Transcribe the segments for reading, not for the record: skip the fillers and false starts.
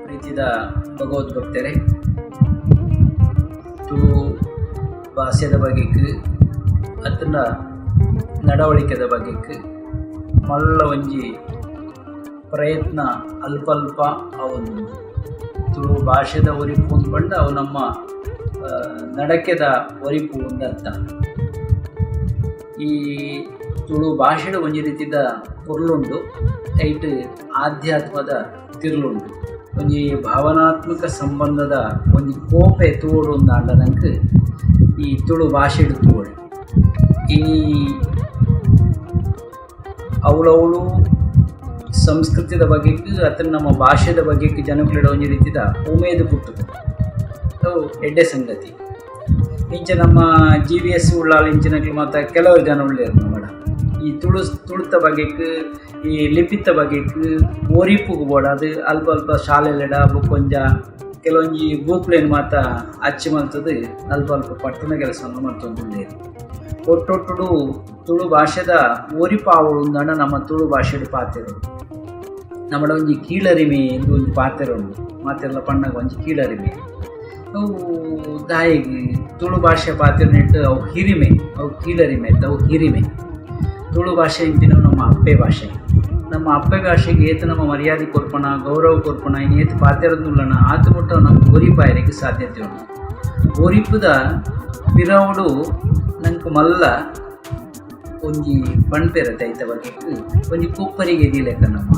ಪ್ರೀತಿದ ಭಗವದ್ಭಕ್ತರೇ, ತುಳು ಭಾಷೆದ ಬಗೆಕ್ ಅತ್ತಂಡ ನಡವಳಿಕೆದ ಬಗೆಕ್ ಮಲ್ಲ ಒಂಜಿ ಪ್ರಯತ್ನ ಅಲ್ಪ ಅಲ್ಪ ಆವೊಂದುಂಡು. ತುಳು ಭಾಷೆದ ಒರಿಪು ಅಂದ್ ಪಂಡ ಅವು ನಮ್ಮ ನಡಕೆದ ಒರಿಪು ಉಂದರ್ಥ. ಈ ತುಳು ಭಾಷೆಡ್ ಒಂಜಿ ರೀತಿದ ಪೊರ್ಲುಂಡು, ಐಟ್ ಆಧ್ಯಾತ್ಮದ ತಿರ್ಲುಂಡು. ಒಂಜಿ ಭಾವನಾತ್ಮಕ ಸಂಬಂಧದ ಒಂಜಿ ಕೋಪೆ ತೂವೊಡು ಅಂದಾಂಡ ನಂಕ್ ಈ ತುಳು ಭಾಷೆಡ್ ತೂವೊಡು. ಈ ಅವ್ಲವ್ಲು ಸಂಸ್ಕೃತಿದ ಬಗೆಕ್ ಅತ್ತಂಡ ನಮ್ಮ ಭಾಷೆದ ಬಗೆಕ್ ಜನಕುಲೆಡ ಒಂಜಿ ರೀತಿದ ಉಮೇದ್ ಪುಟ್ಟುಂಡು. ಅವು ಎಡ್ಡೆ ಸಂಗತಿ. ಇಂಚ ನಮ್ಮ ಜಿ ವಿ ಎಸ್ ಉಳ್ಳಾಲ್ ಇಂಚಿನಕ್ಲು ಮಾತ ಕೆಲವು ಜನ ಉಲ್ಲೆರ್ ನಮಡ. ಈ ತುಳು ತುಳುತ ಬಗೆಕ್ ಈ ಲಿಪಿತ ಬಗೆಕ್ ಒರಿಪುಗು ಬೋಡಾದ್ ಅಲ್ಪ ಅಲ್ಪ ಶಾಲೆಲೆಡ ಬೊಕ್ಕೊಂಜ ಕೆಲವೊಂಜಿ ಬೂಕುಲೆನ್ ಮಾತ ಅಚ್ಚು ಮಲ್ತುದು ಅಲ್ಪ ಅಲ್ಪ ಪಟ್ಟುನ ಕೆಲಸನ್ ಮಲ್ತೊಂದುಲ್ಲೆರ್. ಒಟ್ಟೊಟ್ಟುಡು ತುಳು ಭಾಷೆದ ಒರಿಪಾವೊಡು ಅಂದಾಂಡ ನಮ್ಮ ತುಳು ಭಾಷೆಡ್ ಪಾತೆರೊಡು. ನಮಡ ಒಂಜಿ ಕೀಳರಿಮೆ ಇಂದು ಒಂಜಿ ಪಾತೆರ ಉಂಡು. ಮಾತೆರ್ಲ ಪನ್ನಗ ಒಂಜಿ ಕೀಳರಿಮೆ ಅವು ದಾಯೆಗ್ ತುಳು ಭಾಷೆ ಪಾತೆರ್ನೆಟ್ ಅವು ಹಿರಿಮೆ, ಅವು ಕೀಳರಿಮೆ ಅತ್ತ್, ಅವು ಹಿರಿಮೆ. ತುಳು ಭಾಷೆ ಇನ್ಪಿನವು ನಮ್ಮ ಅಪ್ಪೆ ಭಾಷೆ. ನಮ್ಮ ಅಪ್ಪೆ ಭಾಷೆಗ್ ಏತ್ ನಮ ಮರ್ಯಾದೆ ಕೊರ್ಪಣ, ಗೌರವ ಕೊರ್ಪಣ, ಇನ್ ಏತ್ ಪಾತೆರೊಂದುಲ್ಲನ ಆತ್ ಮುಟ್ಟ ನಮಕ್ ಒರಿಪಾಯೆರೆಗ್ ಸಾಧ್ಯತೆ ಉಂಡು. ಒರಿಪುದ ಪಿರವುಡು ನಂಕ್ ಮಲ್ಲ ಒಂಜಿ ಪನ್ಪೆರ್ ಐತ ಬಗೆಕ್ ಒಂಜಿ ಕೊಪ್ಪರಿಗೆ ದೀಲೆಕ ನಮ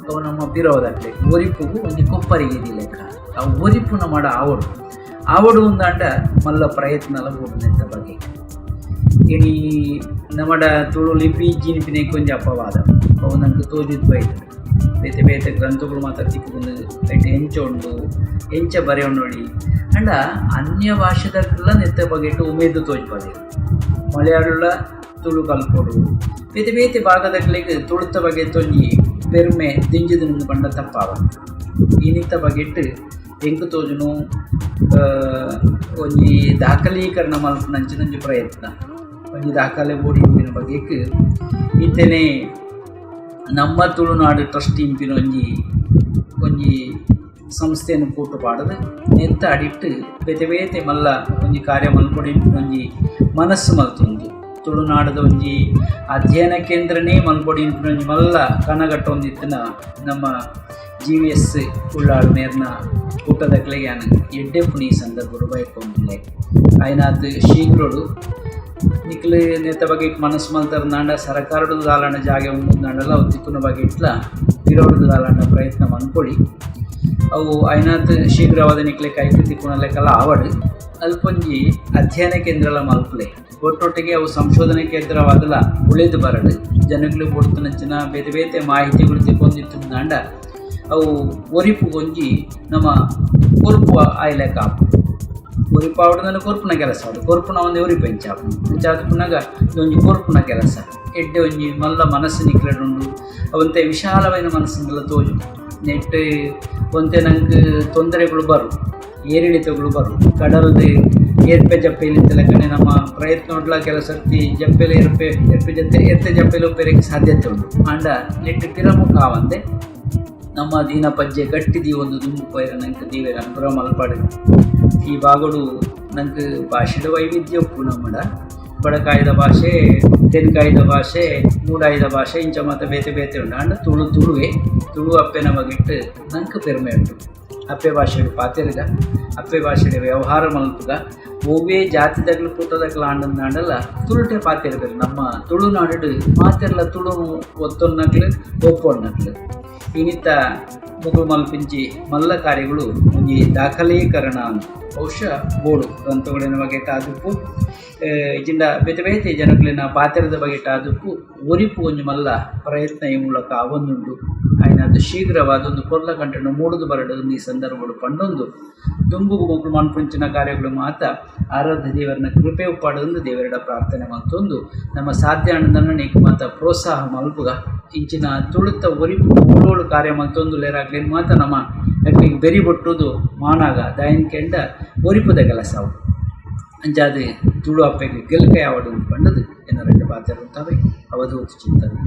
ಅವು ನಮ್ಮ ಪಿರವುದಕ್ಲೆಗ್ ಒರಿಪುಗು ಒಂಜಿ ಕೊಪ್ಪರಿಗೆ ದೀಲೆಕ. ಅವು ಒರಿಪು ನಮಡ ಆವೊಡು. ಆವೊಡು ಅಂದಾಂಡ ಮಲ್ಲ ಪ್ರಯತ್ನಲ ಬೋಡು ನೆತ್ತ ಬಗೆಕ್. ಇನಿ ನಮಡ ತುಳು ಲಿಪಿ ಇಜ್ಜಿ ಇನ್ಪಿನೈಕ್ ಒಂಜಿ ಅಪವಾದ. ಅವು ನಂಕ್ ತೋಜಿದ್ ಬೈದ್ಂಡ್. ಬೇತೆ ಬೇತೆ ಗ್ರಂಥೊಲು ಮಾತ ತಿಕ್ಕುದುಂಡು. ಐಟ್ ಎಂಚ ಉಂಡು, ಎಂಚ ಬರೆಯೊನೊಳಿ ಆಂಡ ಅನ್ಯ ಭಾಷೆದಕುಲ್ಲ ನೆತ್ತ ಬಗೆಟ್ ಉಮೇದ್ ತೋಜಿಪಾದೆರ್. ಮಲಯಾಳುಲ ತುಳು ಕಲ್ಪೊಡು. ಬೇತೆ ಬೇತೆ ಭಾಗದಕ್ಲೆಗ್ ತುಳುತ ಬಗೆಟ್ ಒಂಜಿ ಪೆರ್ಮೆ ದಿಂಜಿದುಂಡು ಪಂಡ ತಪ್ಪಾವಂದ್. ಇನಿತ ಬಗೆಟ್ ಎಂಕ್ ತೋಜುನು ಒಂಜಿ ದಾಖಲೀಕರಣ ಮಲ್ಪುನಂಚಿನ ಒಂಜಿ ಪ್ರಯತ್ನ. ಒಂಜಿ ದಾಖಲೆ ಬೋಡು ಇನ್ಪಿನ ಬಗೆಕ್ ಇತ್ತೆನೆ ನಮ್ಮ ತುಳುನಾಡು ಟ್ರಸ್ಟ್ ಇನ್ಪಿನ ಒಂಜಿ ಒಂಜಿ ಸಂಸ್ಥೆನ್ ಕೂಟು ಪಾಡ್ದ್ ನೆತ್ತ ಅಡಿಟ್ ಬೇತೆ ಬೇತೆ ಮಲ್ಲ ಒಂಜಿ ಕಾರ್ಯ ಮಲ್ಪೊಡು ಇನ್ಪಿನ ಒಂಜಿ ಮನಸ್ಸು ಮಲ್ತೊಂದು ತುಳುನಾಡುದ ಒಂಜಿ ಅಧ್ಯಯನ ಕೇಂದ್ರನೇ ಮಲ್ಪೊಡು ಇನ್ಪಿನ ಒಂಜಿ ಮಲ್ಲ ಕನಗಟ್ಟೊಂದಿತ್ತಿನ ನಮ್ಮ ಜಿ ವಿ ಎಸ್ ಉಳ್ಳಾಲ್ ಮೇರ್ನ ಕೂಟದಕ್ಲೆಗ್ ಯಾನ್ ಎಡ್ಡೆಪ್ಪುನು ಈ ಸಂದರ್ಭಡ್ ಬಯಕೊಂದುಲ್ಲೆ. ಆಯಿನಾತ್ ಶೀಘ್ರೊಡು ನಿಕ್ಲು ನೆತ್ತ ಬಗೆಟ್ ಮನಸ್ಸು ಮಲ್ತರ್ಂದಾಂಡ ಸರಕಾರಡ್ ದಾಲನ ಜಾಗೆ ಉಂಡು ಅಂದಾಂಡಲ ಅವು ತಿಕ್ಕುನ ಬಗೆಟ್ಲ ಪಿರವುಡು ದಾಲನ ಪ್ರಯತ್ನ ಮನ್ಪೊಳಿ. ಅವು ಆಯಿನಾತ್ ಶೀಘ್ರವಾದ್ ನಿಕ್ಲೆ ಕೈಕ್ ತಿಕ್ಕುನ ಲೆಕ್ಕಲ ಆವಡ್. ಅಲ್ಪೊಂಜಿ ಅಧ್ಯಯನ ಕೇಂದ್ರಲ ಮಲ್ಪುಲೆ. ಒಟ್ಟೊಟ್ಟಿಗೆ ಅವು ಸಂಶೋಧನೆ ಕೇಂದ್ರವಾದಲ ಉಳಿದ್ ಬರಡ್. ಜನಕ್ಲೆಗ್ ಬೊಡ್ತುನಂಚಿನ ಬೇತೆ ಬೇತೆ ಮಾಹಿತಿಗಳು ತಿಕ್ಕೊಂದಿತ್ತುಂದಾಂಡ ಅವು ಒರಿಪುಗೊಂಜಿ ನಮ ಕೊರ್ಪು ಆಯಿಲೆಕ ಆಪುಂಡು. ಒರಿಪು ಆವೊಡು ಕೊರ್ಪುನ ಕೆಲಸ ಆವೊಡು. ಕೊರ್ಪುನ ಒಂಜಿ ಒರಿಪು ಎಂಚ ಆಪುಂಡು. ಅಂಚಾದ್ ಪುನಗ ಒಂಜಿ ಕೊರ್ಪುನ ಕೆಲಸ. ಎಡ್ಡೆ ಒಂಜಿ ಮಲ್ಲ ಮನಸ್ಸು ನಿಕ್ಲೆಡ್ ಉಂಡು. ಒಂತೆ ವಿಶಾಲವಾಯಿನ ಮನಸ್ಸುಂದುಲ ತೋಜುಂಡು. ನೆಟ್ಟ್ ಒಂತೆ ನಂಕ್ ತೊಂದರೆಗಳು ಬರು, ಏರಿಳಿತಗಳು ಬರು. ಕಡಲ್ಡ್ ಏರ್ಪೆ ಜಪ್ಪೆಲ್ ಇತ್ತಿಲೆಕ್ಕನೆ ನಮ್ಮ ಪ್ರಯತ್ನೊಡ್ಲ ಕೆಲವು ಸರ್ತಿ ಜಪ್ಪೆಲ್ ಏರ್ಪೆ ಏರ್ಪೆ ಜತ್ತೆ ಏರ್ತೆ ಜಪ್ಪೆಲ್ ಉಪ್ಪೆರೆಗ್ ಸಾಧ್ಯತೆ ಉಂಡು. ಆಂಡ ನೆಟ್ಟ್ ಪಿರಮುಖ ಆವಂದೆ ನಮ್ಮ ದೀನ ಪಜ್ಜೆ ಗಟ್ಟಿ ದೀವೊಂದು ದುಂಬು ಪೋಯೆರೆ ನಂಕ್ ದೀವೆರ್ ಅನುಗ್ರಹ ಮಲ್ಪಡ್. ಈ ಭಾಗೊಡು ನಂಕ್ ಭಾಷೆದ ವೈವಿಧ್ಯ ಉಪ್ಪು ನಮಡ. ಬಡಕಾಯಿದ ಭಾಷೆ, ತೆನ್ಕಾಯಿದ ಭಾಷೆ, ಮೂಡಾಯಿದ ಭಾಷೆ ಇಂಚ ಮಾತ ಬೇತೆ ಬೇತೆ ಉಂಡು. ಆಂಡ ತುಳು ತುಳುವೆ. ತುಳು ಅಪ್ಪೆನ ಬಗೆಟ್ ನಂಕ್ ಪೆರ್ಮೆ ಉಂಡು. ಅಪ್ಪೆ ಭಾಷೆಡ್ ಪಾತೆರ್ಗ, ಅಪ್ಪೆ ಭಾಷೆಡ್ ವ್ಯವಹಾರ ಮಲ್ಪುಗ. ಒವ್ವೇ ಜಾತಿದಕ್ಲು ಕೂಟದಕ್ಲು ಆಂಡಂದಾಂಡಲ ತುಳುಟೆ ಪಾತೆರ್ಬೆರ್. ನಮ್ಮ ತುಳುನಾಡುಡು ಮಾತೆರ್ಲ ತುಳುನು ಒತ್ತೊನ್ನಕ್ಲು ಒಪ್ಪೊನ್ನಕ್ಲು. ಇನಿತ ಮೊಕುಲು ಮಲ್ಪಿಂಚಿ ಮಲ್ಲ ಕಾರ್ಯಗಳು ಒಂಜಿ ದಾಖಲೀಕರಣ ಬಹುಶಃ ಬೋಡು ಗ್ರಂಥಗಳಿನ ಬಗೆಟ್ ಆದುಪ್ಪು ಇಜ್ಜಿಂಡ ಬೇತೆ ಬೇತೆ ಜನಕುಲೆನ ಪಾತೆರದ ಬಗೆಟ್ ಆದುಪ್ಪು ಒರಿಪು ಒಂಜಿ ಮಲ್ಲ ಪ್ರಯತ್ನ ಈ ಮೂಲಕ ಆವೊಂದುಂಡು. ಆಯಿನಾತ್ ಶೀಘ್ರವಾದ್ ಒಂದು ಪೊರ್ಲ ಕಂಟೆನ್ ಮೂಡುದು ಬರಡ್ ಈ ಸಂದರ್ಭಡ್ ಪಂಡೊಂದು ದುಂಬುಗು ಮೊಕುಲು ಮನ್ಪುಂಚಿನ ಕಾರ್ಯಗಳು ಮಾತ ಆರಾಧ್ಯ ದೇವರ್ನ ಕೃಪೆ ಉಪ್ಪಡ್ ಇಂದ್ ದೇವೆರೆಡ ಪ್ರಾರ್ಥನೆ ಮಲ್ತೊಂದು ನಮ ಸಾಧ್ಯ ಆಂಡ ನಿಕ್ ಮಾತ ಪ್ರೋತ್ಸಾಹ ಮಲ್ಪುಗ ಇಂಚಿನ ತುಳುತ ಒರಿಪು ಓಲೋಲು ಕಾರ್ಯ ಮಲ್ತೊಂದುಲ್ಲೆರ್ ಅಕ್ಲೆನ್ ಮಾತ ನಮ ಅಕ್ಲೆಗ್ ಬೆರಿ ಬೊಟ್ಟುದು ಮಾನಾಗ ದಾಯೆನ್ ಕೆಂಡ ಒರಿಪುದ ಕೆಲಸ ಅವು. ಅಂಚಾದ್ ತುಳು ಅಪ್ಪೆಗ್ ಗೆಲ್ಕೈ ಆವಡ್ ಪಂಡುದು ಎನ್ನ ರಡ್ಡ್ ಪಾತೆರ ಉಂತಾವೆ. ಅವಧೂತ ಚಿಂತನೆ.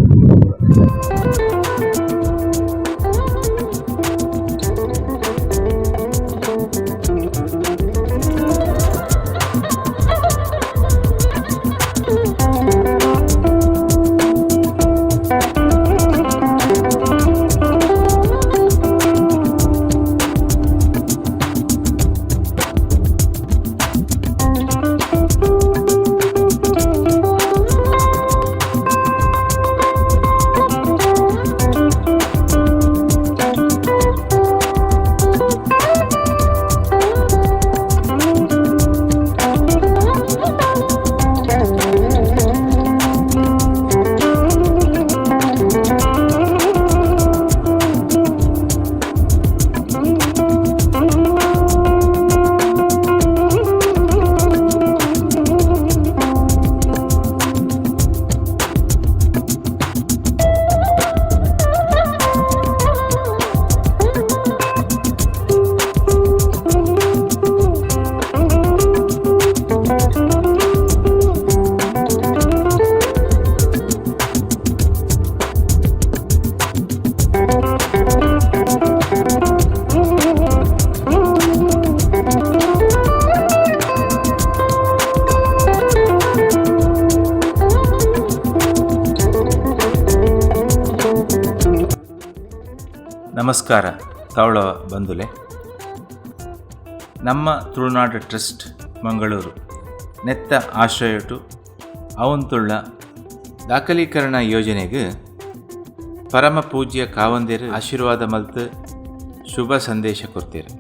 ನಮಸ್ಕಾರ ತವಳ ಬಂಧುಲೆ. ನಮ್ಮ ತುಳುನಾಡು ಟ್ರಸ್ಟ್ ಮಂಗಳೂರು ನೆತ್ತ ಆಶ್ರಯಟು ಅವಂತುಳ್ಳ ದಾಖಲೀಕರಣ ಯೋಜನೆಗೆ ಪರಮ ಪೂಜ್ಯ ಕಾವಂದಿರು ಆಶೀರ್ವಾದ ಮಲ್ತು ಶುಭ ಸಂದೇಶ ಕೊರ್ತೀರು.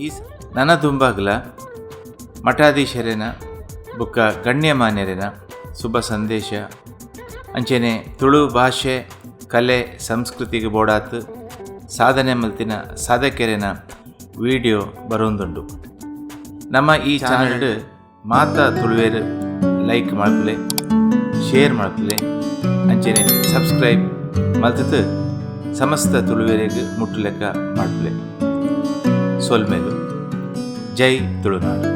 ಈ ನನ ದುಂಬಾಗ್ಲ ಮಠಾಧೀಶರೇನ ಬುಕ್ಕ ಗಣ್ಯಮಾನ್ಯರೇನ ಶುಭ ಸಂದೇಶ ಅಂಚೆನೆ ತುಳು ಭಾಷೆ ಕಲೆ ಸಂಸ್ಕೃತಿಗೆ ಬೋಡಾತ್ ಸಾಧನೆ ಮಲ್ತಿನ ಸಾಧಕೆರೆನ ವಿಡಿಯೋ ಬರೋಂದುಂಡು. ನಮ್ಮ ಈ ಚಾನಲ್ ಮಾತಾ ತುಳುವೇರು ಲೈಕ್ ಮಾಡ್ತಲೆ, ಶೇರ್ ಮಾಡ್ತಲೆ, ಅಂಚೆನೆ ಸಬ್ಸ್ಕ್ರೈಬ್ ಮಲ್ತತು ಸಮಸ್ತ ತುಳುವೇರಿಗೆ ಮುಟ್ಟುಲೆಕ್ಕ ಮಾಡ್ತಲೆ. ಸೊಲ್ಮೆಲು. ಜೈ ತುಳುನಾಡು.